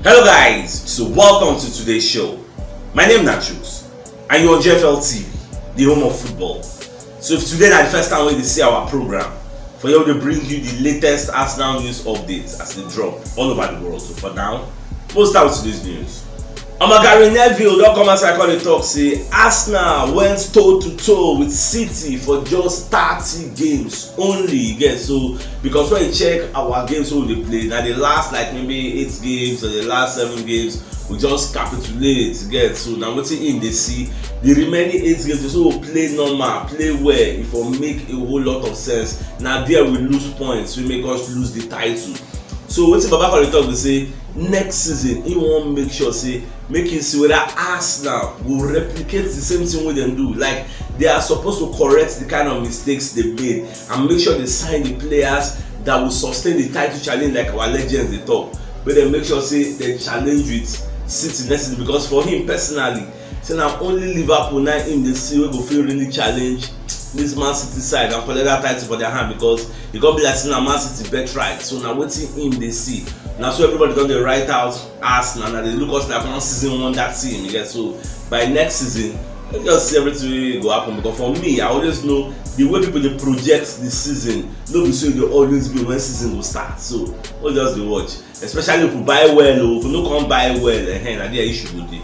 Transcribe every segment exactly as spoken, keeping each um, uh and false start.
Hello guys, so welcome to today's show. My name na Chuks and you're on G F L T V, the home of football. So if today na the first time wey you dey see our program, for here we dey bring you the latest Arsenal news updates as they drop all over the world. So for now, we'll start with today's news. Omo, Gary Neville don come outside come dey talk say Arsenal went toe to toe with City for just thirty games only, you get. So because when you check our games wey we dey play, na the last, like, maybe eight games or the last seven games, we just capitulate, you get. So na wetin him dey see. The remaining eight games, so we play normal, play well, e for make a whole lot of sense. Na there we lose points, we make us lose the title. So wetin Baba come dey talk be say next season he wan make sure say make him see whether Arsenal go replicate the same thing wey dem do. Like, they are supposed to correct the kind of mistakes they made and make sure they sign the players that will sustain the title challenge, like our legends dey talk. Make dem make sure say they challenge with City next season, because for him personally, say na only Liverpool na him dey see wey go fit really challenge this Man City side and collect that title for their hand, because e come be like say na Man City birthright. So na wetin him dey see. Na so everybody don dey write out Arsenal, na dey look us like one season wonder team, you get. So by next season, let's just see everything wey go happen, because for me, I always know the way people dey project the season, no be so e dey always be when season go start. So we just dey watch, especially if we buy well o. If we no come buy well, eh, na there issue go dey.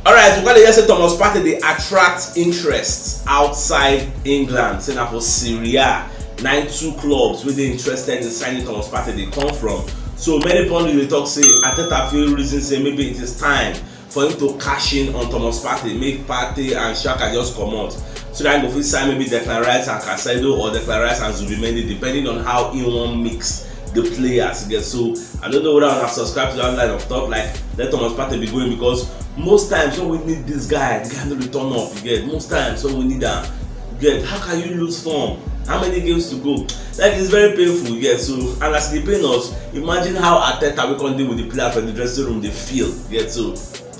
Alright, we come dey hear say Thomas Partey dey attract interest outside England, say na for Serie A na two clubs wey dey interested in signing Thomas Partey dey come from. So many pundits dey talk say Arteta fit reason say maybe it is time for him to cash in on Thomas Partey, make Partey and Xhaka just comot, so that he go fit sign maybe Declan Rice and Caicedo or Declan Rice and Zubimendi, depending on how he wan mix the players, you get. So I don't know whether una subscribe to that line of thought, like, let Thomas Partey be going, because most times when we need this guy, the guy no dey turn up, you get. Most times when we need am, you get. How can you lose form? How many games to go? Like, it's very painful, you get. So, and as e dey pain us, imagine how Arteta wey come dey with the players for the dressing room dey feel, you get. So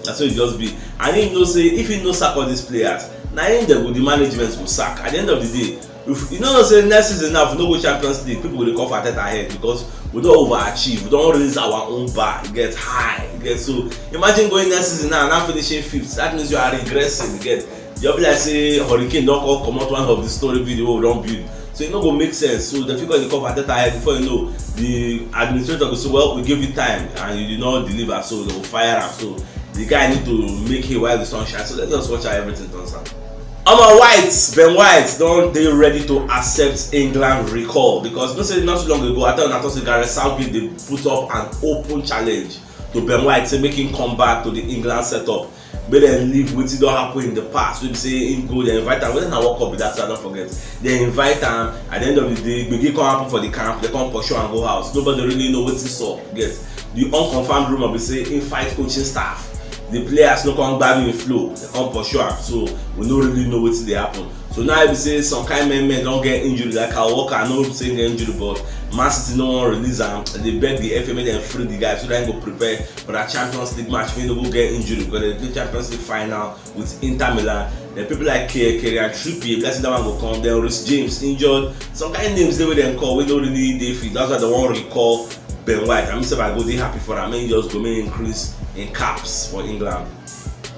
na so e just be. And he know say if he no sack all these players, na him dem go, the management go sack. At the end of the day, if you no know say next season now, if we no go Champions League, people go dey come for Arteta head, because we don overachieve, we don raise our own bar, e get high, e get. So imagine going next season now, now finishing fifth, that means you are regressing, e get. E just be like say Hurricane don come comot one of the story building wey we don build, so e no go make sense. So dem fit come dey come for Arteta head, before you know, the administrator go say, "Well, we give you time and you did not deliver, so dem go fire am." So the guy need to make hay while the sun shine. So let's just watch how everything turns out. Omo, White, Ben White don dey ready to accept England recall, because you know say not too long ago, I tell una talk say Gareth Southgate dey put up an open challenge to Ben White, say make him come back to the England setup, make dem leave wetin don happen in the past, wey be say him go, dem invite am, whether na World Cup be that, I don forget. Dem invite am, at the end of the day, gbege come happen for the camp, dem come pursue am go house. Nobody really know wetin sup, get. The unconfirmed rumour be say him fight coaching staff, the players no come gbadu him flow, dem come pursue am. So we no really know wetin dey happen. So now e be say some kind men men don get injury, like Kyle Walker, I no say him get injury, but Man City no wan release am. Dem dey beg the F A make dem free the guy so that him go prepare for that Champions League match, make him no go get injury, because dem dey play Champions League final with Inter Milan. Then people like Ke-, Kieran Trippier, be like say that one go come. Then Reece James injured. Some kind names dey wey dem call wey no really dey fit. That's why dem wan recall Ben White. I mean, sef, I go dey happy for am. Make him just go, make him increase him caps for England.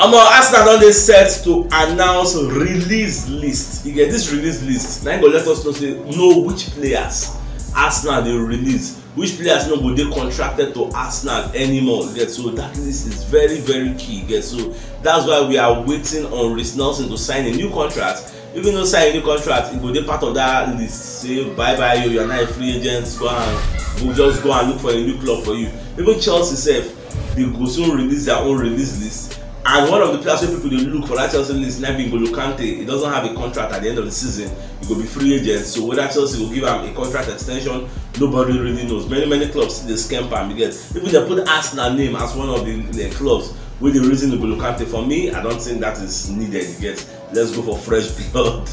Omo, Arsenal don dey set to announce release list. You get this release list, na im go let us know say, know which players Arsenal dey release, which players no go dey contracted to Arsenal anymore. You get, so that list is very, very key. You get, so that's why we are waiting on Reece Nelson to sign a new contract. If he no sign a new contract, he go dey part of that list. Say bye bye, you, you are now a free agent. Go and, go, just go and look for a new club for you. Even Chelsea sef, they go soon release their own release list. And one of the players wey people dey look for that Chelsea list na be N'Golo Kante. He doesn't have a contract at the end of the season. He go be free agent. So whether Chelsea go give am a contract extension, nobody really knows. Many, many clubs still dey scamp am. You get, even dem put Arsenal name as one of the, the clubs wey dey reason N'Golo Kante. For me, I don't think that is needed. You get, let's go for fresh blood.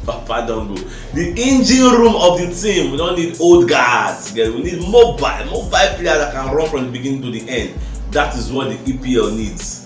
Papa don go. The engine room of the team, we don't need old guards. You get, we need mobile, mobile players that can run from the beginning to the end. That is what the E P L needs.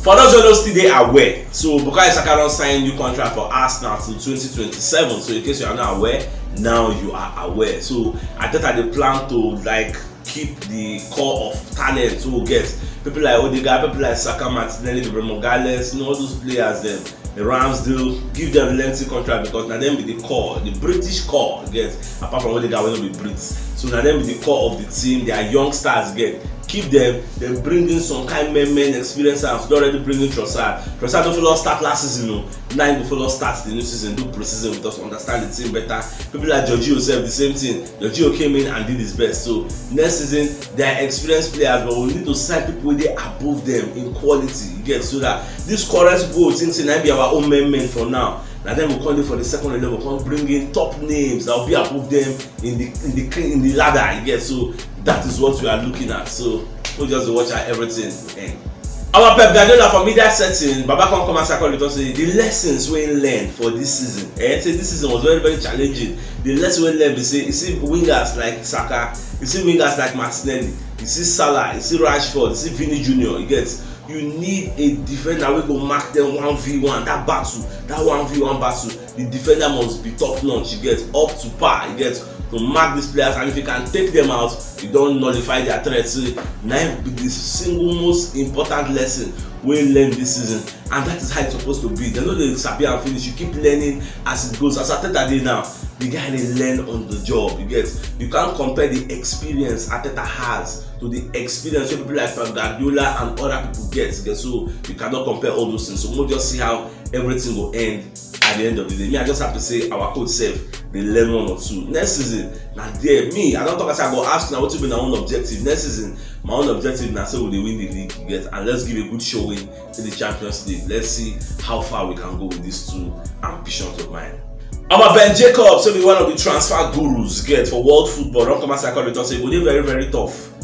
For those wey no still dey aware, so Bukayo Saka don sign new contract for Arsenal till twenty twenty-seven. So in case you are not aware, now you are aware. So Arteta dey plan to, like, keep the core of talent wey we get. People like Odegaard, people like Saka, Martinelli, Gabriel Magalhaes, you know, all those players dem, the Ramsdale, give them lengthy contract because na dem be the core, the British core, you get, apart from Odegaard wey no be Brit. So na dem be the core of the team, they are young stars, you get. Keep them, then bring in some kind men, men, experience, and don already bring in Trossard. Trossard no follow start last season o. Now he go follow start the new season, do pre-season with us, understand the team better. People like Jorginho sef, the same thing. Jorginho came in and did his best. So next season, they are experienced players, but we need to sign people wey dey above them in quality. You get, so that this current people wey we think say na be our own men men for now, na dem go come dey for the second eleven, come bring in top names that will be above them in the in the in the ladder. You get, so that is what we are looking at. So we just dey watch how everything go end. Our Pep Guardiola for media setting, Baba come come outside come dey talk say the lessons wey he learn for this season. Eh, say this season was very, very challenging. The lesson wey he learn be say, you see wingers like Saka, you see wingers like Martinelli, you see Salah, you see Rashford, you see Vini Junior, you get, you need a defender wey go mark them one v one. That battle, that one v one battle, the defender must be top notch, you get, up to par, you get, to mark these players. And if you can take them out, you don nullify their threat. So na im be the single most important lesson wey we learn this season, and that is how it's supposed to be. Dem no dey sabi am finish. You keep learning as it goes. As Arteta dey now, the guy dey learn on the job. You get, you can't compare the experience Arteta has to the experience wey people like Pep Guardiola and other people get. You get, so you cannot compare all those things. So we'll just see how everything go end at the end of the day. Me, I just have to say our coach sef dey learn one or two. Next season, na there me, I don talk as I go ask now, wetin be na own objective? Next season, my own objective na say we dey win the league, you get, and let's give a good showing in the Champions League. Let's see how far we can go with these two ambitions of mine. Omo, Ben Jacobs, so be one of the transfer gurus, get, for world football, don come outside come dey talk say e go dey very, very tough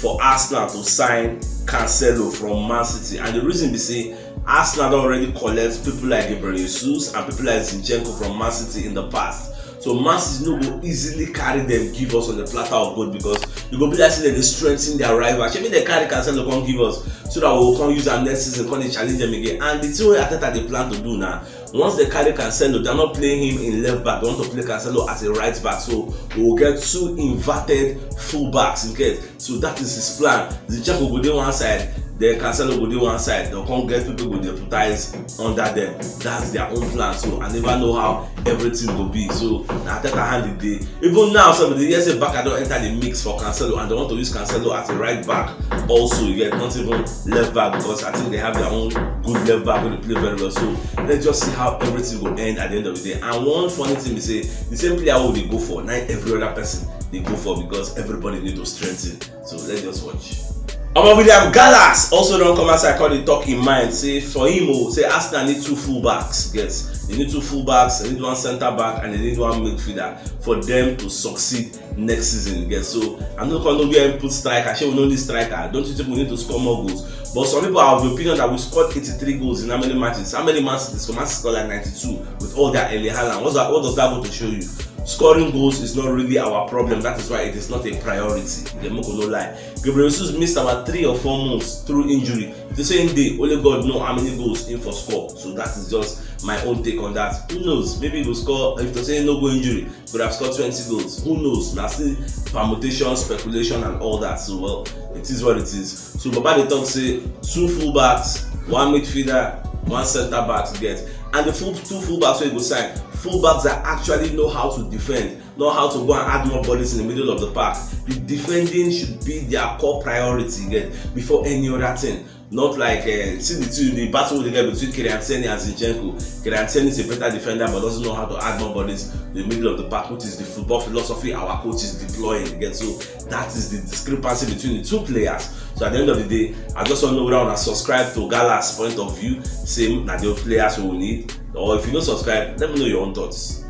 for Arsenal to sign Cancelo from Man City, and the reason be say Arsenal don already collect people like Gabriel Jesus and people like Zinchenko from Man City in the past. So Man City no go easily carry them give us on the platter of gold, because e go be like say dem dey strengthen their rival. Shey make dem carry Cancelo come give us so that we go come use am next season, come dey challenge them again. And the thing wey Arteta dey plan to do now, once they carry Cancelo, they're not playing him in left back. They want to play Cancelo as a right back. So we will get two inverted fullbacks in case. So that is his plan. Zinchenko go dey one side, then Cancelo go dey one side. They'll come get people go deputize under them. That's their own plan. So I never know how everything go be. So na Arteta hand e dey. Even now, some of the years back, I don enter the mix for Cancelo, and they want to use Cancelo as a right back. Also, yet not even left back, because I think they have their own good left back wey dey play very well. So let's just see how everything go end at the end of the day. And one funny thing be say the same player wey we dey go for, na every other person dey go for, because everybody need to strengthen. So let's just watch. Omo, William Gallas also don come outside come dey talk im mind, say for him o, say Arsenal need two fullbacks. Yes, they need two fullbacks, they need one centre back, and they need one midfielder for them to succeed next season. Yes, so I no come know where he put striker. Shey we no need striker? Don't you think we need to score more goals? But some people are of the opinion that we scored eighty-three goals in how many matches? How many Man City? So Man City scored like ninety-two with all their Erling Haaland. What's that, what does that go to show you? Scoring goals is not really our problem. That is why it is not a priority. Dem make we no lie. Gabriel Jesus missed about three or four months through injury. The same day, only God know how many goals he for score. So that is just my own take on that. Who knows? Maybe he go score, if to say no go injury, could have scored twenty goals. Who knows? Na still permutation, speculation, and all that. So, well, it is what it is. So Baba dey talk say two fullbacks, one midfielder, one centre back to get, and the full two fullbacks wey go sign, fullbacks that actually know how to defend, know how to go and add more bodies in the middle of the park. The defending should be their core priority, you get, before any other thing. Not like, uh, see the two, the battle wey dey get between Kieran Tierney and Zinchenko. Kieran Tierney is a better defender but doesn't know how to add more bodies in the middle of the park, which is the football philosophy our coach is deploying. Again, so that is the discrepancy between the two players. So at the end of the day, I just want to know whether una subscribe to Gallas' point of view, say na the players we need, or if you no subscribe, let me know your own thoughts.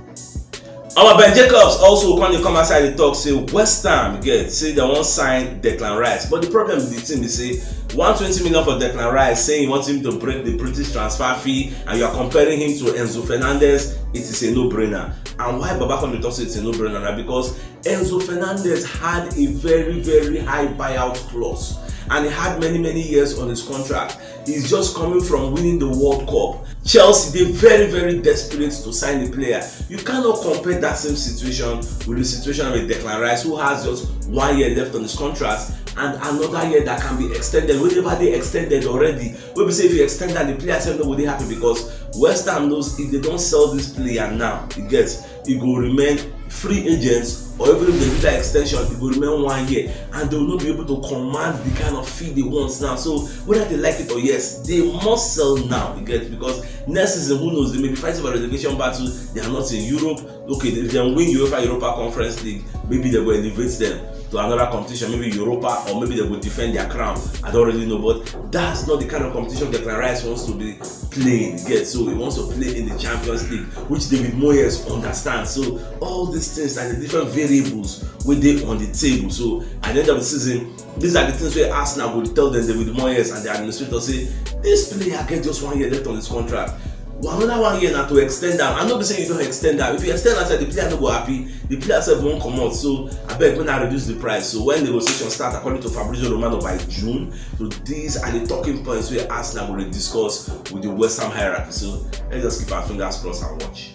Our Ben Jacobs also come dey come outside dey talk say West Ham get say they wan sign Declan Rice, but the problem with the thing be say one twenty million for Declan Rice, saying you want him to break the British transfer fee, and you are comparing him to Enzo Fernandez, it is a no-brainer. And why Baba come dey talk say it's a no-brainer na because Enzo Fernandez had a very, very high buyout clause. and he had many, many years on his contract. He's just coming from winning the World Cup. Chelsea dey very, very desperate to sign the player. You cannot compare that same situation with the situation of a Declan Rice, who has just one year left on his contract and another year that can be extended, wey never dey extended already. Wey be say if you extend am, the player sef no go dey happy, because West Ham knows if they don sell this player now, e get, e go remain free agent, or even if they do that extension, e go remain one year, and they will not be able to command the kind of fee they want now. So whether they like it or yes, they must sell now, you get, because next season, who knows, they may be fighting for relegation battle. They are not in Europe. Okay, if they win UEFA Europa Conference League, maybe they will elevate them to another competition, maybe Europa, or maybe they will defend their crown. I don't really know, but that's not the kind of competition Declan Rice wants to be playing, you get. So he wants to play in the Champions League, which David Moyes understands. So all these things are the different variables wey dey on the table. So at the end of the season, these are the things wey Arsenal go tell them, David Moyes and the administrator, say this player get just one year left on his contract. Well, another one year na to extend am. I no be say you don extend am. If you extend am, the player no go happy. The player sef wan comot. So abeg, make una reduce the price. So when negotiation start, according to Fabrizio Romano, by June. So these are the talking points wey Arsenal go dey discuss with the West Ham hierarchy. So let's just keep our fingers crossed and watch.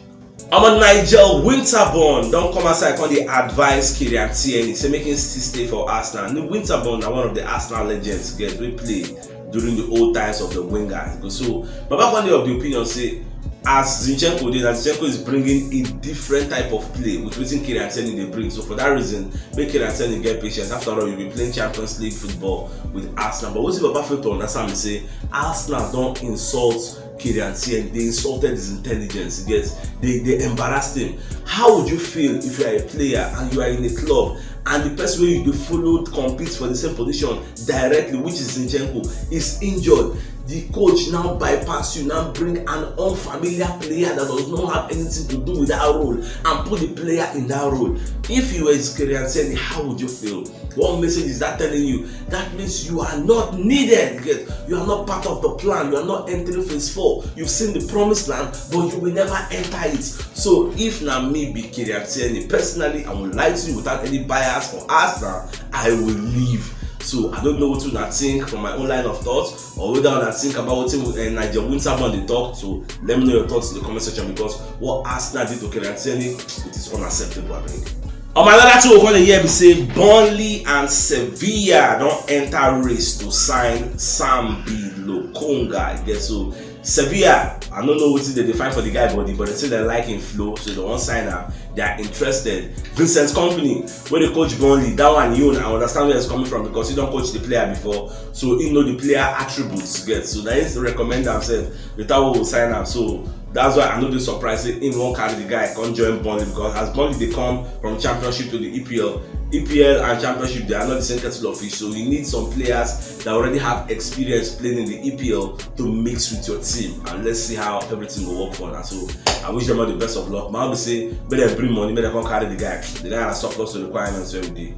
Omo, Nigel Winterburn don come outside come dey advise Kieran Tierney, say make him still stay for Arsenal. Now, Winterburn na one of the Arsenal legends, get, wey play during the old times of the wingers. So Baba come dey of the opinion say, as Zinchenko dey, na Zinchenko is bringing a different type of play with wetin Kieran Tierney dey bring. So for that reason, make Kieran Tierney get patience. After all, you be playing Champions League football with Arsenal. But wetin Baba fail to understand be say Arsenal don insult Kieran Tierney, they insulted his intelligence, you get, they, they embarrassed him. How would you feel if you are a player and you are in a club and the person wey you dey follow compete for the same position directly, which is Zinchenko, is injured? The coach now bypass you, now bring an unfamiliar player that does not have anything to do with that role and put the player in that role. If you were Kieran Tierney, how would you feel? What message is that telling you? That means you are not needed. Get, you are not part of the plan. You are not entering phase four. You've seen the promised land, but you will never enter it. So if na me be Kieran Tierney, personally, I will lie to you without any bias for Arsenal. I will leave. So I don't know what una think from my own line of thoughts, or whether una think about what uh, Nigel Winterburn dey talk. So let me know your thoughts in the comment section, because what Arsenal did to Kieran Tierney, it is unacceptable, I beg. On my other two, we come dey hear be say Burnley and Sevilla don enter race to sign Sambi Lokonga. I guess so. Sevilla, I don't know wetin dem dey find for the guy body, but they say they like him flow, so they wan sign am. They are interested. Vincent Kompany, wey dey coach Burnley, that one, you, I understand where it's coming from, because he don coach the player before, so he know the player attributes, get. So na him recommend himself, the time wey we sign am. So that's why I no dey surprised say him wan carry the guy come join Burnley, because as Burnley dey come from Championship to the E P L, E P L and Championship, they are not the same kettle of fish. So you need some players that already have experience playing in the E P L to mix with your team, and let's see how everything go work for now. So I wish them all the best of luck. My own be say, make dem bring money, make dem come carry the guy. The guy has surplus to requirements every day.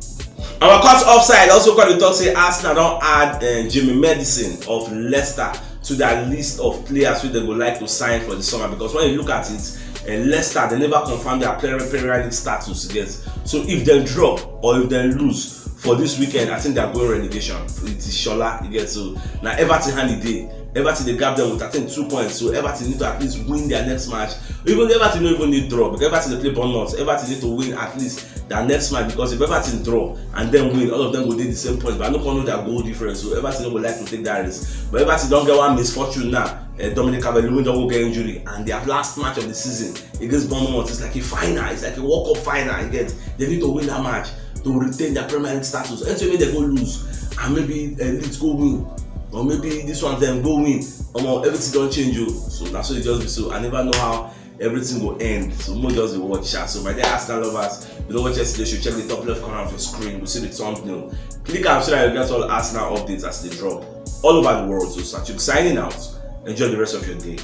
Our cut offside also come dey talk say Arsenal don add uh, Jimmy Madison of Leicester to their list of players wey dem go like to sign for the summer, because when you look at it, uh, Leicester, they never confirm their player Premier League status yet. So if they drop or if they lose for this weekend, I think they are going relegation. It is Shola, you get. So now Everton hand e dey. Everton dey grab them with, I think, two points. So Everton need to at least win their next match. Even Everton no even need draw, because Everton dey play Bournemouth. Everton need to win at least their next match, because if Everton draw and then win, all of them go dey the same point. But I no come know their goal difference, so Everton no go like to take that risk. But Everton don get one misfortune now. Uh, Dominic Calvert-Lewin don go get injury, and their last match of the season against Bournemouth is like a final. It's like a World Cup final. You get, they need to win that match to retain their Premier League status. And so maybe they go lose, and maybe uh, Leeds go win, or maybe this one then go win. Omo, everything don change o. So that's what it just be. So I never know how everything go end. So mo just dey watch sha. So my dear Arsenal lovers, you know what yesterday should check the top left corner of your screen. You see the thumbnail. Click am so that you get all Arsenal updates as they drop all over the world. So Satuk signing out. Enjoy the rest of your day.